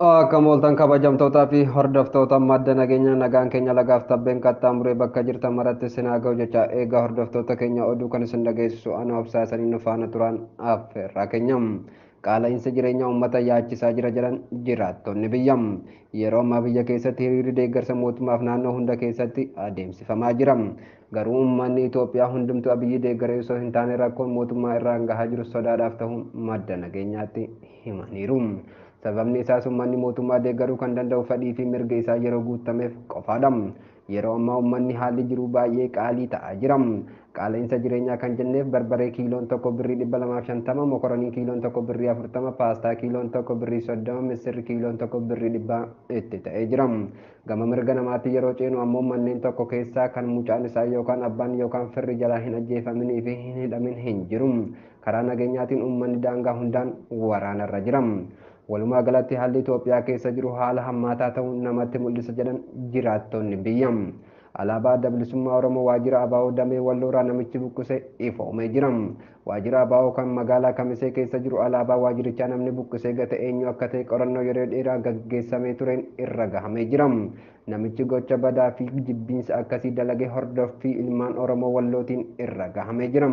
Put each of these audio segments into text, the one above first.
Akka mooltan kabajamtootaa fi hordoftoota madda nageenya nagaan keenya lagaaf tabbeen qaxxaamuree bakka jirtan maratti isin haa ga'u jecha eegaa hordoftoota keenya oduu kan isin dhageessisu ana obsaa isanii nu faana turan affeerraa keenya. Qaala'insa jireenya uummata yaachisaa jira jedhan jiraattonni biyya. Yeroo ammaa biyya keessatti hiriirri deeggarsa mootummaaf naannoo hunda keessatti adeemsifamaa jira. Garuu uummanni Itoophiyaa hundumtuu Abiyyi deeggaree osoo hin taane rakkoon mootummaa irraan gahaa jiru sodaadhaaf ta'uu madda nageenyaatti himaniiru. Sababni isaas uummanni mootummaa deeggaruu kan danda'u fedhii fi mirga isaa yeroo guutameef qofaadha. Yeroo ammaa uummanni haalli jiru baay'ee qaalii ta'aa jira. Qaala'insa jireenyaa kan jenneef barbaree kiiloon tokko birrii 250, mokoronii kiiloon tokko birrii 40, paastaa kiiloon tokko birrii 30, misirri kiiloon tokko birrii 100 itti ta'ee jira. Gama mirga namaatti yeroo ceenu ammoo manneen tokko keessaa kan mucaan isaa yookaan abbaan yookaan firri jalaa hin ajjeefaminii fi hin hidhamin hin jiru. Karaa nageenyaatiin uummanni daangaa hundaan waraanarra jira. Walumaa galatti haalli Itoophiyaa keessa jiru haala hammaataa ta'uu namatti mul'isa jedhan jiraattonni biyya. Alaabaa Adda Bilisummaa Oromoo waajjira ABO damee Wallooraa namichi buqqise ifoomee jira. Waajjira ABO kan magaalaa Kamisee keessa jiru alaabaa waajjirichaa namni buqqisee gate eenyu akka ta'e qorannoo yeroo dheeraa gaggeessamee tureen irra gahamee jira. Namichi gocha badaa fi jibbiinsa akkasii dalagee hordoffii ilmaan Oromoo Wallootiin irra gahamee jira.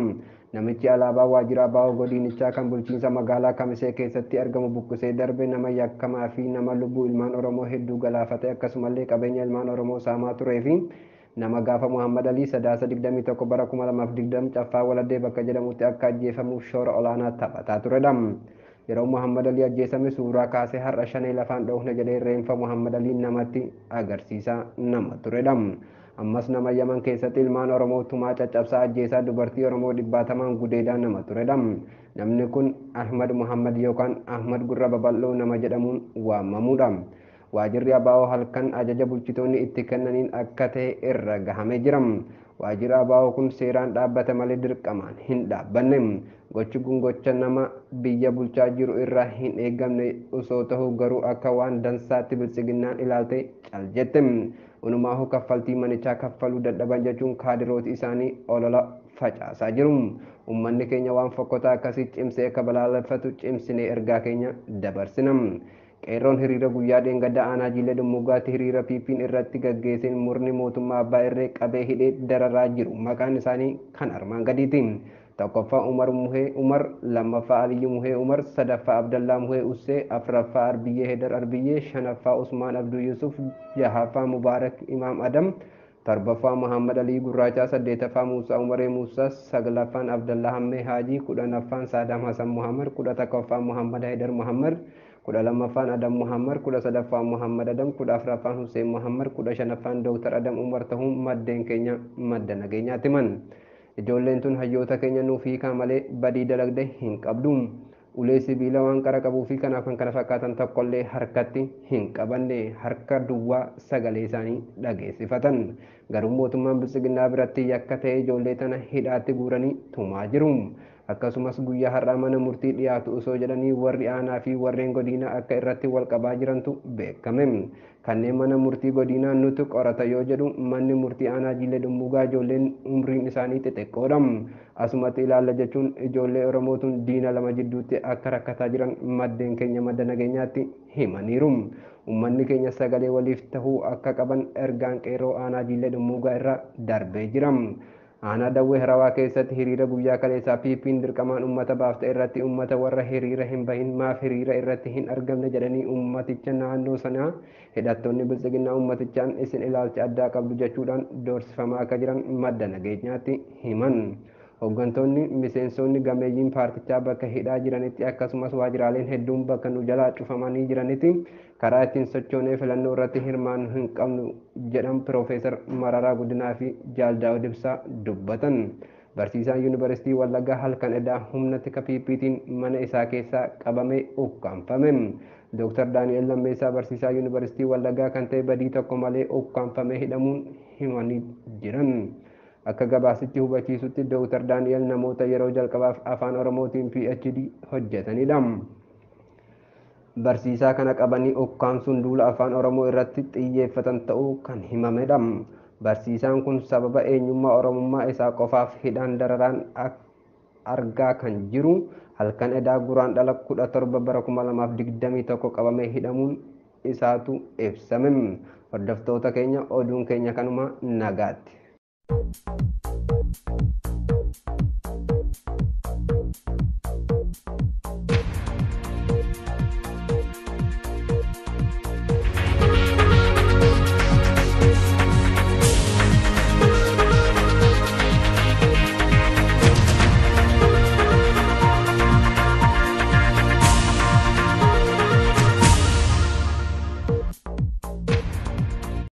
Namichi alaabaa waajjira ABO godinichaa kan bulchiinsa magaalaa Kamisee keessatti argamu buqqisee darbe nama yakkamaa fi nama lubbuu ilmaan Oromoo hedduu galaafate akkasumallee qabeenya ilmaan Oromoo saamaa turee fi nama gaafa Muhammad Alii Sadaasa 21 bara 2020 Caffaa Waladdee bakka jedhamutti akka ajjeefamuuf shoora olaanaa taphataa turedha. Yeroo Muhammad Alii ajjeesame suuraa kaasee har'a shanee lafaan dhoofne jedhee reenfa Muhammad Alii namatti agarsiisaa nama turedha. Ammas nama Yaman keessatti ilmaan Oromoo tumaa caccabsaa ajjeesaa dubartii Oromoo dhibbaatamaan gudeedaa nama turedha. Namni kun Ahmad Muhammad yookaan Ahmad Gurra Babal'oo nama jedhamuun waamamudha. Waajjirri ABO halkan ajaja bulchitoonni itti kennaniin akka ta'e irra gahamee jira. Waajjirri ABO kun seeraan dhaabbate malee dirqamaan hin dhaabbanne. Gochi kun gocha nama biyya bulchaa jiru irraa hin eegamne osoo ta'u garuu akka waan dansaatti biltsiginnaan ilaalte cal jette. Unumaahu kaffaltii manichaa kaffaluu dadhaban jechuun kaadirooti isaanii olola facaasaa jiru. Uummanni keenya waan fokkotaa akkasii cimsee akka balaaleffatu cimsinee ergaa keenya dabarsina. Qeerroon hiriira guyyaa dheengaddaa aanaa Jiilee Dhummugaatti hiriira PP'n irratti gaggeesseen murni mootummaa abbaa irree qabee hidhee dararaa jiru. Maqaan isaanii kan armaan gadiiti. Tokkoffaa Umar Muhee Umar, lammaffaa Aliyyi Muhee Umar, sadaffaa Abdallaa Muhee Ussee, afraffaa Arbiyyee Hedar Arbiyyee, shanaffaa Usmaan Abduu Yusuf, jahaffaa Mubaarak Imaam Adam, torbaffaa Muhammad Alii Gurraachaa, saddeetaffaa Muusaa Umaree Muusaa, saglaffaan Abdallaa Hammee Haajii, kudhanaffaan Saadaam Hasan Muhammad, 11ffaan Muhammad Haidar Muhammad, 12ffaan Adam Muhammad, 13ffaan Muhammad Adam, 14ffaan Hussein Muhammad, 15ffaan Dooktar Adam Umar ta'uun maddeen keenya madda nageenyaatti himan. Ijoolleen tun hayyoota keenya nuuf hiikaa malee badii dalagde hin qabdu. Ulee sibiila waan qara qabuu fi kanaaf kan kana fakkaatan tokkollee harkatti hin qabanne harka duwwaa sagalee isaanii dhageessifatan. Garuu mootummaan biltsiginnaa biratti yakka ta'e ijoollee tana hidhaatti guuranii tumaa jiru. Akkasumas guyyaa har'aa mana murtii dhiyaatu osoo jedhanii warri aanaa fi warreen godinaa akka irratti wal qabaa jirantu beekame. Kanneen mana murtii godinaa nutu qorata yoo jedhu manni murtii aanaa Jiilee Dhummugaa ijoolleen umriin isaanii xixiqqoodha. Asumatti ilaalla jechuun ijoollee Oromootuun diina lama jidduutti akka rakkataa jiran maddeen keenya madda nageenyaatti himaniiru. Uummanni keenya sagalee waliif tahuu akka qaban ergaan qeerroo aanaa Jiilee Dhummugaa irra darbee jira. Aanaa Dawwee Harawaa keessatti hiriira guyyaa kaleessaa PP'n dirqamaan uummata baafte irratti uummata warra hiriira hin bahin maaf hiriira irratti hin argamne jedhanii uummaticha naannoo sanaa hidhattoonni biltsiginnaa uummatichaan isin ilaalcha addaa qabdu jechuudhaan doorsifamaa akka jiran madda nageenyaatti himan. Hooggantoonni miseensonni gameeyyiin paartichaa bakka hidhaa jiranitti akkasumas waajjiraaleen hedduun bakka nu jalaa cufamanii jiranitti karaa ittiin sochoonee filannoo irratti hirmaannu hin qabnu jedhan Piroofeesar Mararaa Guddinaa fi Jaal Daawud Ibsaa dubbatan. Barsiisaan Yuunivarsiitii Wallaggaa halkan edaa humna tika PP'tiin mana isaa keessaa qabamee ukkaanfame. Dooktar Daani'el Lammeessaa barsiisaa Yuunivarsiitii Wallaggaa kan ta'e badii tokko malee ukkaanfamee hidhamuun himanii jiran. Akka gabaasichi hubachiisutti Dooktar Daani'el namoota yeroo jalqabaaf afaan Oromootiin PhD hojjetanidha. Barsiisaa kana qabanii ukkaamsuun duula afaan Oromoo irratti xiyyeeffatan ta'uu kan himamedha. Barsiisaan kun sababa eenyummaa Oromummaa isaa qofaaf hidhaan dararaan argaa kan jiru halkan edaa guraan dhala 17 bara 2021 qabamee hidhamuun isaatu ibsame. Hordoftoota keenya, oduun keenya kanuma, nagaatti.